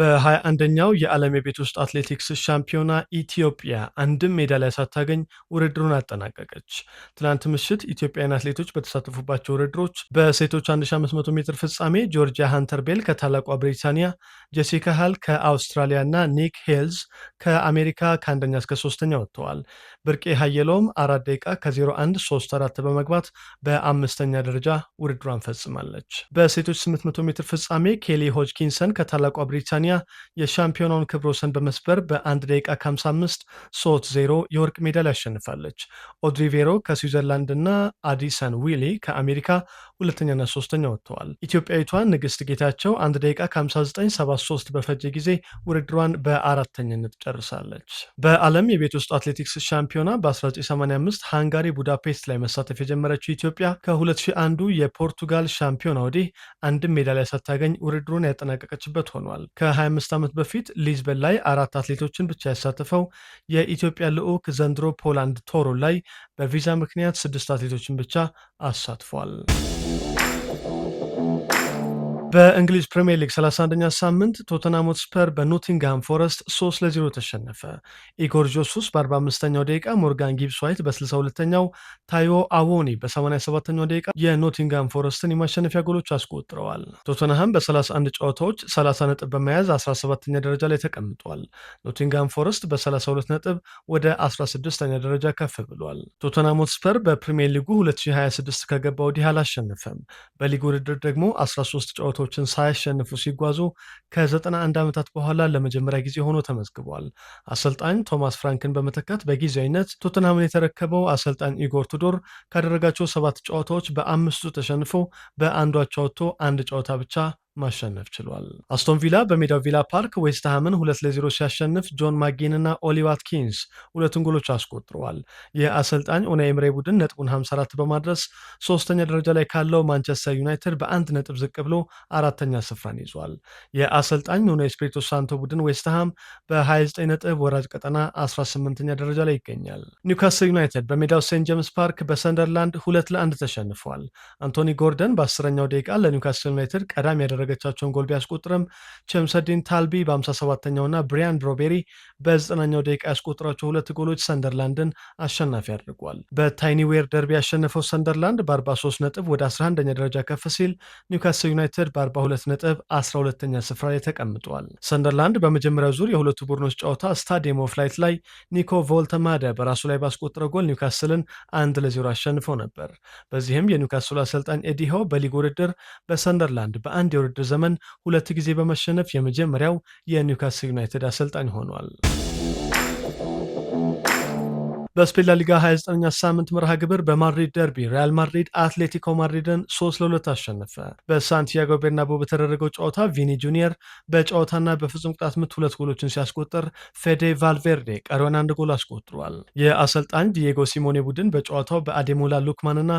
በ21ኛው የዓለም የቤት ውስጥ አትሌቲክስ ሻምፒዮና ኢትዮጵያ አንድም ሜዳሊያ ሳታገኝ ውድድሩን አጠናቀቀች። ትናንት ምሽት ኢትዮጵያውያን አትሌቶች በተሳተፉባቸው ውድድሮች በሴቶች 1500 ሜትር ፍጻሜ ጆርጂያ ሃንተር ቤል ከታላቋ ብሪታንያ፣ ጄሲካ ሃል ከአውስትራሊያ እና ኒክ ሄልዝ ከአሜሪካ ከአንደኛ እስከ ሶስተኛ ወጥተዋል። ብርቄ ሀየሎም 4 ደቂቃ ከ0134 በመግባት በአምስተኛ ደረጃ ውድድሯን ፈጽማለች። በሴቶች 800 ሜትር ፍጻሜ ኬሊ ሆጅኪንሰን ከታላቋ ብሪታንያ የሻምፒዮናውን ክብረ ወሰን በመስበር በ1 ደቂቃ ከ55 30 የወርቅ ሜዳሊያ አሸንፋለች። ኦድሪ ቬሮ ከስዊዘርላንድ እና አዲሰን ዊሊ ከአሜሪካ ሁለተኛና ሶስተኛ ወጥተዋል። ኢትዮጵያዊቷ ንግስት ጌታቸው 1 ደቂቃ ከ5973 በፈጀ ጊዜ ውድድሯን በአራተኝነት ጨርሳለች። በዓለም የቤት ውስጥ አትሌቲክስ ሻምፒዮና በ1985 ሃንጋሪ ቡዳፔስት ላይ መሳተፍ የጀመረችው ኢትዮጵያ ከ2001 የፖርቱጋል ሻምፒዮና ወዲህ አንድም ሜዳሊያ ሳታገኝ ውድድሩን ያጠናቀቀችበት ሆኗል። ከ25 ዓመት በፊት ሊዝበን ላይ አራት አትሌቶችን ብቻ ያሳተፈው የኢትዮጵያ ልዑክ ዘንድሮ ፖላንድ ቶሩን ላይ በቪዛ ምክንያት ስድስት አትሌቶችን ብቻ አሳትፏል። በእንግሊዝ ፕሪምየር ሊግ 31ኛ ሳምንት ቶተንሃም ሆትስፐር በኖቲንግሃም ፎረስት 3-0 ተሸነፈ። ኢጎር ጆሱስ በ45ኛው ደቂቃ፣ ሞርጋን ጊብስ ዋይት በ62ኛው፣ ታይዎ አዎኒ በ87ኛው ደቂቃ የኖቲንግሃም ፎረስትን የማሸነፊያ ጎሎች አስቆጥረዋል። ቶተንሃም በ31 ጨዋታዎች 30 ነጥብ በመያዝ 17ኛ ደረጃ ላይ ተቀምጧል። ኖቲንግሃም ፎረስት በ32 ነጥብ ወደ 16ኛ ደረጃ ከፍ ብሏል። ቶተንሃም ሆትስፐር በፕሪምየር ሊጉ 2026 ከገባ ወዲህ አላሸነፈም። በሊግ ውድድር ደግሞ 13 ጨዋታዎችን ሳያሸንፉ ሲጓዙ ከ91 ዓመታት በኋላ ለመጀመሪያ ጊዜ ሆኖ ተመዝግቧል። አሰልጣኝ ቶማስ ፍራንክን በመተካት በጊዜያዊነት ቶተንሃምን የተረከበው አሰልጣኝ ኢጎር ቱዶር ካደረጋቸው ሰባት ጨዋታዎች በአምስቱ ተሸንፎ በአንዱ አቻ ወጥቶ አንድ ጨዋታ ብቻ ማሸነፍ ችሏል። አስቶን ቪላ በሜዳው ቪላ ፓርክ ዌስትሃምን 2-0 ሲያሸንፍ ጆን ማጊን እና ኦሊ ዋትኪንስ ሁለቱን ጎሎች አስቆጥረዋል። የአሰልጣኝ ኡናይ ኤምሬ ቡድን ነጥቡን 54 በማድረስ ሶስተኛ ደረጃ ላይ ካለው ማንቸስተር ዩናይትድ በአንድ ነጥብ ዝቅ ብሎ አራተኛ ስፍራን ይዟል። የአሰልጣኝ ኑኖ ኤስፒሪቶ ሳንቶ ቡድን ዌስትሃም በ29 ነጥብ ወራጅ ቀጠና 18ኛ ደረጃ ላይ ይገኛል። ኒውካስል ዩናይትድ በሜዳው ሴንት ጄምስ ፓርክ በሰንደርላንድ 2-1 ተሸንፏል። አንቶኒ ጎርደን በ10ኛው ደቂቃ ለኒውካስል ዩናይትድ ቀዳሚ ያደረገቻቸውን ጎል ቢያስቆጥርም ቸምሰዲን ታልቢ በ57ኛውና ብሪያን ብሮቤሪ በ90ኛው ደቂቃ ያስቆጠሯቸው ሁለት ጎሎች ሰንደርላንድን አሸናፊ አድርጓል። በታይኒዌር ደርቢ ያሸነፈው ሰንደርላንድ በ43 ነጥብ ወደ 11ኛ ደረጃ ከፍ ሲል ኒውካስል ዩናይትድ በ42 ነጥብ 12ኛ ስፍራ ላይ ተቀምጧል። ሰንደርላንድ በመጀመሪያው ዙር የሁለቱ ቡድኖች ጨዋታ ስታዲየም ኦፍ ላይት ላይ ኒኮ ቮልተማደ በራሱ ላይ ባስቆጠረው ጎል ኒውካስልን 1-0 አሸንፎ ነበር። በዚህም የኒውካስሉ አሰልጣኝ ኤዲ ሃው በሊግ ውድድር በሰንደርላንድ በአንድ የውድድር ዘመን ሁለት ጊዜ በመሸነፍ የመጀመሪያው የኒውካስል ዩናይትድ አሰልጣኝ ሆኗል። በስፔን ላሊጋ 29ኛ ሳምንት መርሃ ግብር በማድሪድ ደርቢ ሪያል ማድሪድ አትሌቲኮ ማድሪድን 3-2 አሸነፈ። በሳንቲያጎ ቤርናቦ በተደረገው ጨዋታ ቪኒ ጁኒየር በጨዋታና በፍጹም ቅጣት ምት ሁለት ጎሎችን ሲያስቆጥር ፌዴ ቫልቬርዴ ቀሪውን አንድ ጎል አስቆጥሯል። የአሰልጣኝ ዲዬጎ ሲሞኔ ቡድን በጨዋታው በአዴሞላ ሉክማንና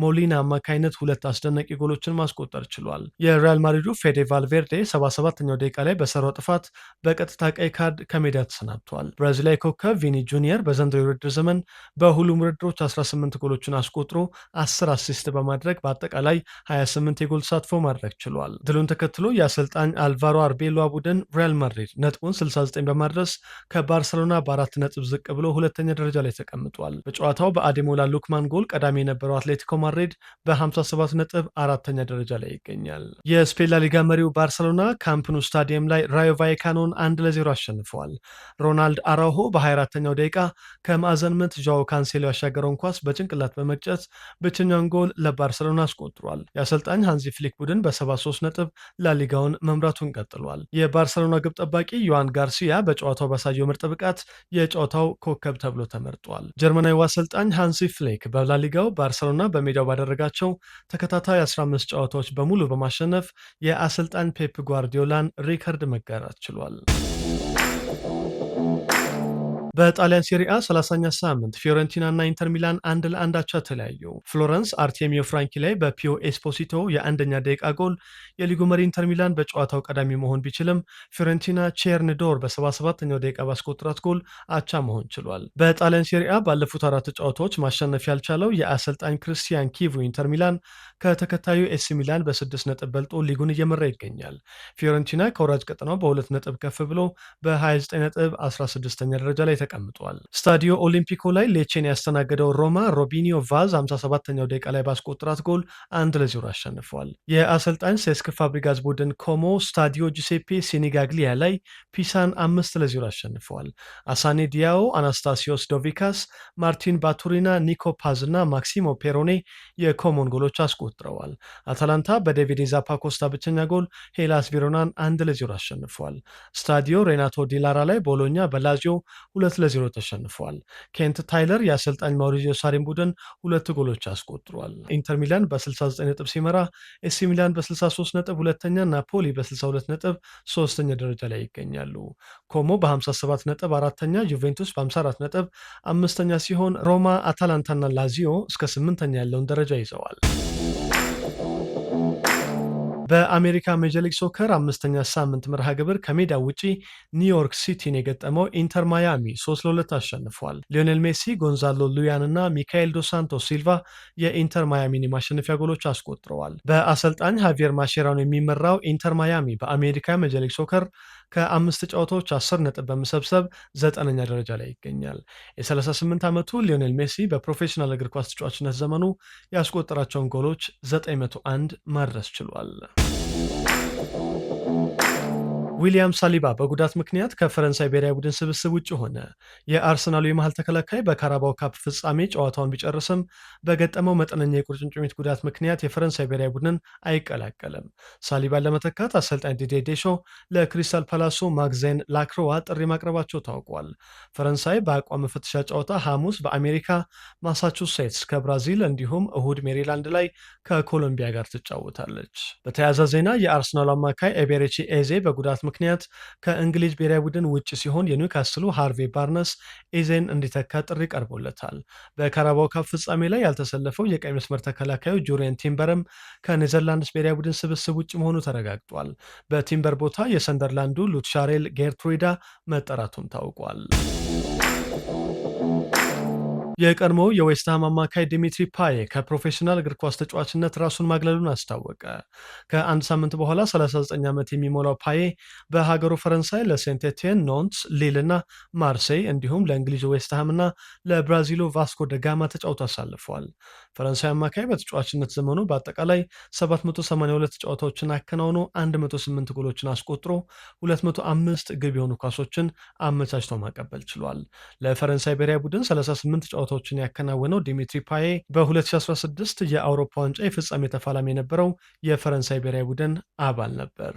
ሞሊና አማካይነት ሁለት አስደናቂ ጎሎችን ማስቆጠር ችሏል። የሪያል ማድሪዱ ፌዴ ቫልቬርዴ 77ኛው ደቂቃ ላይ በሰራው ጥፋት በቀጥታ ቀይ ካርድ ከሜዳ ተሰናብቷል። ብራዚላዊ ኮከብ ቪኒ ጁኒየር በዘንድሮ የውድድር ዘመን በሁሉም ውድድሮች 18 ጎሎችን አስቆጥሮ 10 assist በማድረግ በአጠቃላይ 28 የጎል ተሳትፎ ማድረግ ችሏል። ድሉን ተከትሎ የአሰልጣኝ አልቫሮ አርቤሎዋ ቡድን ሪያል ማድሪድ ነጥቡን 69 በማድረስ ከባርሰሎና በአራት ነጥብ ዝቅ ብሎ ሁለተኛ ደረጃ ላይ ተቀምጧል። በጨዋታው በአዴሞላ ሉክማን ጎል ቀዳሚ የነበረው አትሌቲኮ ማድሪድ በ57 ነጥብ አራተኛ ደረጃ ላይ ይገኛል። የስፔን ላሊጋ መሪው ባርሰሎና ካምፕኑ ስታዲየም ላይ ራዮ ቫይካኖን 1-0 አሸንፈዋል። ሮናልድ አራውሆ በ24ኛው ደቂቃ ከማዕዘን ምት ዣኦ ካንሴሎ ያሻገረውን ኳስ በጭንቅላት በመግጨት ብቸኛውን ጎል ለባርሰሎና አስቆጥሯል። የአሰልጣኝ ሃንዚ ፍሊክ ቡድን በ73 ነጥብ ላሊጋውን መምራቱን ቀጥሏል። የባርሰሎና ግብ ጠባቂ ዮሐን ጋርሲያ በጨዋታው ባሳየው ምርጥ ብቃት የጨዋታው ኮከብ ተብሎ ተመርጧል። ጀርመናዊው አሰልጣኝ ሃንሲ ፍሊክ በላሊጋው ባርሰሎና በሜዳው ባደረጋቸው ተከታታይ 15 ጨዋታዎች በሙሉ በማሸነፍ የአሰልጣኝ ፔፕ ጓርዲዮላን ሪከርድ መጋራት ችሏል። በጣሊያን ሴሪአ 30ኛ ሳምንት ፊዮረንቲና እና ኢንተር ሚላን 1-1 አቻ ተለያዩ። ፍሎረንስ አርቴሚዮ ፍራንኪ ላይ በፒዮ ኤስፖሲቶ የአንደኛ ደቂቃ ጎል የሊጉ መሪ ኢንተር ሚላን በጨዋታው ቀዳሚ መሆን ቢችልም ፊዮረንቲና ቼርንዶር በ77ኛው ደቂቃ ባስቆጠራት ጎል አቻ መሆን ችሏል። በጣሊያን ሴሪአ ባለፉት አራት ጨዋታዎች ማሸነፍ ያልቻለው የአሰልጣኝ ክርስቲያን ኪቩ ኢንተር ሚላን ከተከታዩ ኤሲ ሚላን በ6 ነጥብ በልጦ ሊጉን እየመራ ይገኛል። ፊዮረንቲና ከወራጅ ቀጠናው በ2 ነጥብ ከፍ ብሎ በ29 ነጥብ 16ኛ ደረጃ ላይ ተቀምጧል። ስታዲዮ ኦሊምፒኮ ላይ ሌቼን ያስተናገደው ሮማ ሮቢኒዮ ቫዝ 57ኛው ደቂቃ ላይ ባስቆጠራት ጎል 1-0 አሸንፏል። የአሰልጣኝ ሴስክ ፋብሪጋዝ ቡድን ኮሞ ስታዲዮ ጁሴፔ ሲኒጋግሊያ ላይ ፒሳን 5-0 አሸንፈዋል። አሳኔ ዲያኦ፣ አናስታሲዮስ ዶቪካስ፣ ማርቲን ባቱሪና፣ ኒኮ ፓዝ እና ማክሲሞ ፔሮኔ የኮሞን ጎሎች አስቆጥረዋል። አታላንታ በዴቪድ ዛፓኮስታ ብቸኛ ጎል ሄላስ ቬሮናን 1-0 አሸንፏል። ስታዲዮ ሬናቶ ዲላራ ላይ ቦሎኛ በላዚዮ 2-0 ተሸንፏል። ኬንት ታይለር የአሰልጣኝ ማውሪዚዮ ሳሪን ቡድን ሁለት ጎሎች አስቆጥሯል። ኢንተር ሚላን በ69 ነጥብ ሲመራ ኤሲ ሚላን በ63 ነጥብ ሁለተኛ፣ ናፖሊ በ62 ነጥብ ሶስተኛ ደረጃ ላይ ይገኛሉ። ኮሞ በ57 ነጥብ አራተኛ፣ ዩቬንቱስ በ54 ነጥብ አምስተኛ ሲሆን ሮማ፣ አታላንታና ላዚዮ እስከ ስምንተኛ ያለውን ደረጃ ይዘዋል። በአሜሪካ ሜጀር ሊግ ሶከር አምስተኛ ሳምንት መርሃ ግብር ከሜዳ ውጪ ኒውዮርክ ሲቲን የገጠመው ኢንተር ማያሚ 3-2 አሸንፏል። ሊዮኔል ሜሲ፣ ጎንዛሎ ሉያን እና ሚካኤል ዶ ሳንቶስ ሲልቫ የኢንተር ማያሚን የማሸነፊያ ጎሎች አስቆጥረዋል። በአሰልጣኝ ሃቪየር ማሼራኖ የሚመራው ኢንተር ማያሚ በአሜሪካ ሜጀር ሊግ ሶከር ከአምስት ጨዋታዎች 10 ነጥብ በመሰብሰብ ዘጠነኛ ደረጃ ላይ ይገኛል። የ38 ዓመቱ ሊዮኔል ሜሲ በፕሮፌሽናል እግር ኳስ ተጫዋችነት ዘመኑ ያስቆጠራቸውን ጎሎች 901 ማድረስ ችሏል። ዊሊያም ሳሊባ በጉዳት ምክንያት ከፈረንሳይ ብሔራዊ ቡድን ስብስብ ውጭ ሆነ። የአርሰናሉ የመሃል ተከላካይ በካራባው ካፕ ፍጻሜ ጨዋታውን ቢጨርስም በገጠመው መጠነኛ የቁርጭምጭሚት ጉዳት ምክንያት የፈረንሳይ ብሔራዊ ቡድንን አይቀላቀልም። ሳሊባን ለመተካት አሰልጣኝ ዲዲዬ ዴሾ ለክሪስታል ፓላሱ ማክሴንስ ላክሮዋ ጥሪ ማቅረባቸው ታውቋል። ፈረንሳይ በአቋም መፈተሻ ጨዋታ ሐሙስ በአሜሪካ ማሳቹሴትስ ከብራዚል እንዲሁም እሁድ ሜሪላንድ ላይ ከኮሎምቢያ ጋር ትጫወታለች። በተያያዘ ዜና የአርሰናሉ አማካይ ኤቤሬቺ ኤዜ በጉዳት ምክንያት ከእንግሊዝ ብሔራዊ ቡድን ውጭ ሲሆን የኒውካስሉ ሃርቬ ባርነስ ኤዜን እንዲተካ ጥሪ ቀርቦለታል። በካራባው ካፕ ፍጻሜ ላይ ያልተሰለፈው የቀኝ መስመር ተከላካዩ ጁሪየን ቲምበርም ከኔዘርላንድስ ብሔራዊ ቡድን ስብስብ ውጭ መሆኑ ተረጋግጧል። በቲምበር ቦታ የሰንደርላንዱ ሉትሻሬል ጌርትሩዳ መጠራቱም ታውቋል። የቀድሞው የዌስትሃም አማካይ ዲሚትሪ ፓዬ ከፕሮፌሽናል እግር ኳስ ተጫዋችነት ራሱን ማግለሉን አስታወቀ። ከአንድ ሳምንት በኋላ 39 ዓመት የሚሞላው ፓዬ በሀገሩ ፈረንሳይ ለሴንት ኤቲየን፣ ኖንትስ፣ ሊል እና ማርሴይ እንዲሁም ለእንግሊዙ ዌስትሃም እና ለብራዚሉ ቫስኮ ደጋማ ተጫውቶ አሳልፏል። ፈረንሳይ አማካይ በተጫዋችነት ዘመኑ በአጠቃላይ 782 ጨዋታዎችን አከናውኖ 108 ጎሎችን አስቆጥሮ 205 ግብ የሆኑ ኳሶችን አመቻችቶ ማቀበል ችሏል። ለፈረንሳይ ብሔራዊ ቡድን 38 ጨዋታዎችን ያከናወነው ዲሚትሪ ፓዬ በ2016 የአውሮፓ ዋንጫ የፍጻሜ ተፋላሚ የነበረው የፈረንሳይ ብሔራዊ ቡድን አባል ነበር።